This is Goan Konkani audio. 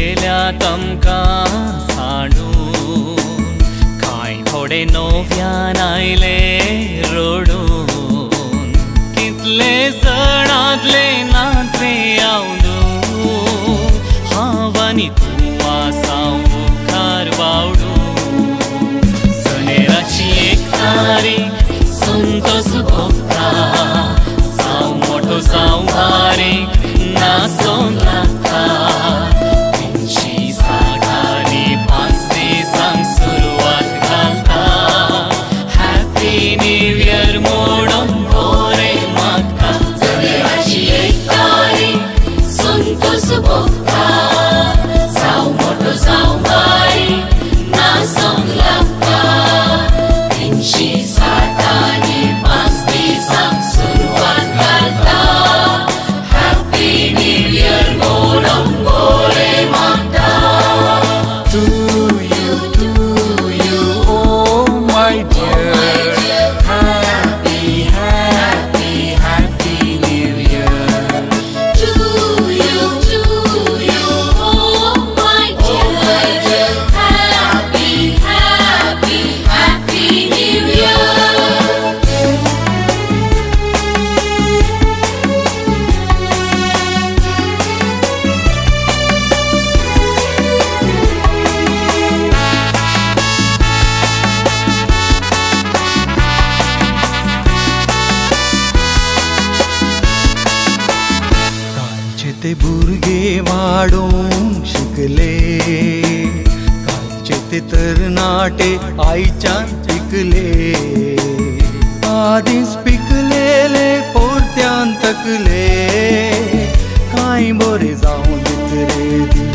गेल्या तमकां सांडून, कांय थोडे नव्यान आयले रडून. कितले जणांतले नात्रे आवडून, हांव आनी तूं आसा मुखार बावडून. सनेराची एक तारीख संतोष भोगता, जावं मोठो जावं बारीक नाचोंक लागता. 360 आनी 5 दिसांक सुरवात घालता, हॅपी न्यू इयर म्हणून बरें मागता. जनेराची एक तारीख संतोष भोगता, जावं मोठो जावं बारीक नाचोंक लागता. 360 आनी 5 दिसांक सुरवात घालता, हॅपी न्यू इयर म्हणून बरें मागता. To you, to you, oh my dear. Happy, happy, happy New Year. To you, oh my dear. Happy, happy, happy New Year. कालचे ते भुरगे वाडोवंक शिकले, कालचे ते तरणाटे आयच्यान पिकले. आदींच पिकलेले पोरत्यान तकले, कांय बरें जावं दित रे दी